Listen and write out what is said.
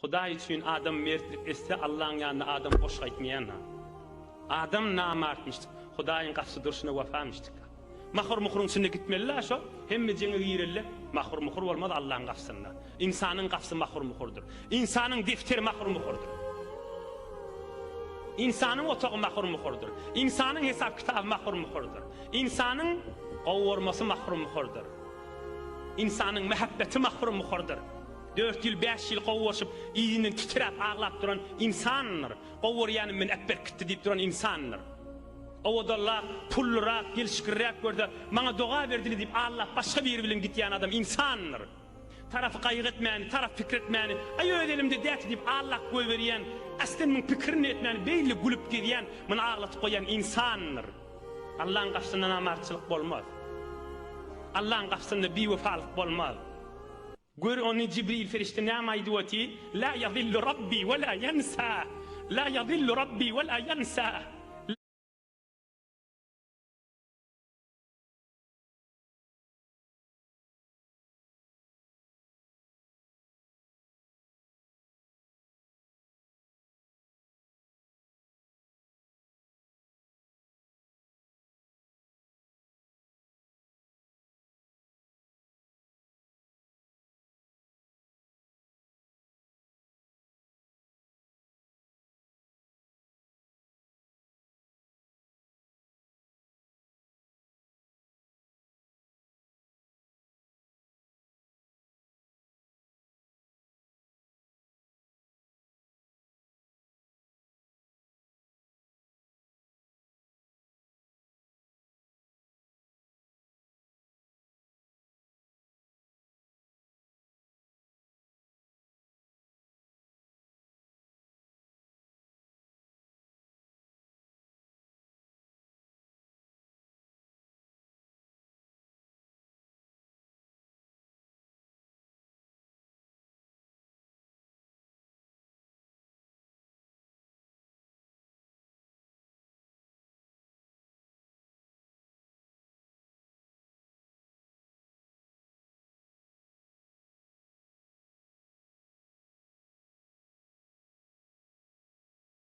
Hudaý üçin adam mertlik etse Allaň ýanynda adam boş gaýtmaýan-a. Adam namartmyşdyk. Hudaýyň gapysy durşuna wepamyşdyk. Mahur-muhuryň içinde gitmeli-la şo. Hemme jeňe gireli. Mahur-muhur bolmaz Allaň gapysynda. Ynsanyň gapysy mahur-muhurdyr. Ynsanyň defteri mahur-muhurdyr. Ynsanyň otagy mahur-muhurdyr. Ynsanyň hesap-kitaby mahur-muhurdyr. Ynsanyň gowurmasy mahur-muhurdyr. Ynsanyň mähebbeti mahur-muhurdyr. Dört ýyl, bäş ýyl gowurşyp, yzyndan titräp aglap duran ynsandyr. Gowurýanym meni äpberkitdi diýip duran ynsandyr. Owadanrak, pullurak, gelşikliräk görse, maňa doga berdili diýip aldap başga biri bilen gitýän adam ynsandyr. Tarapy gaýgy etmäni, tarap pikir etmäni, aý öz elimde däki diýip aldap goýberýän, aslen muň pikirini etmäni beýle gülüp gezýän, muny aglatyp goýýan ynsandyr. Allaň gapysynda namartçylyk bolmaz. Allaň gapysynda biwepalyk bolmaz. Gör ony Jibril perişde näme aýdyp oty, La ýazillu Rabbi we la ýensa, La ýazillu Rabbi we la ýensa.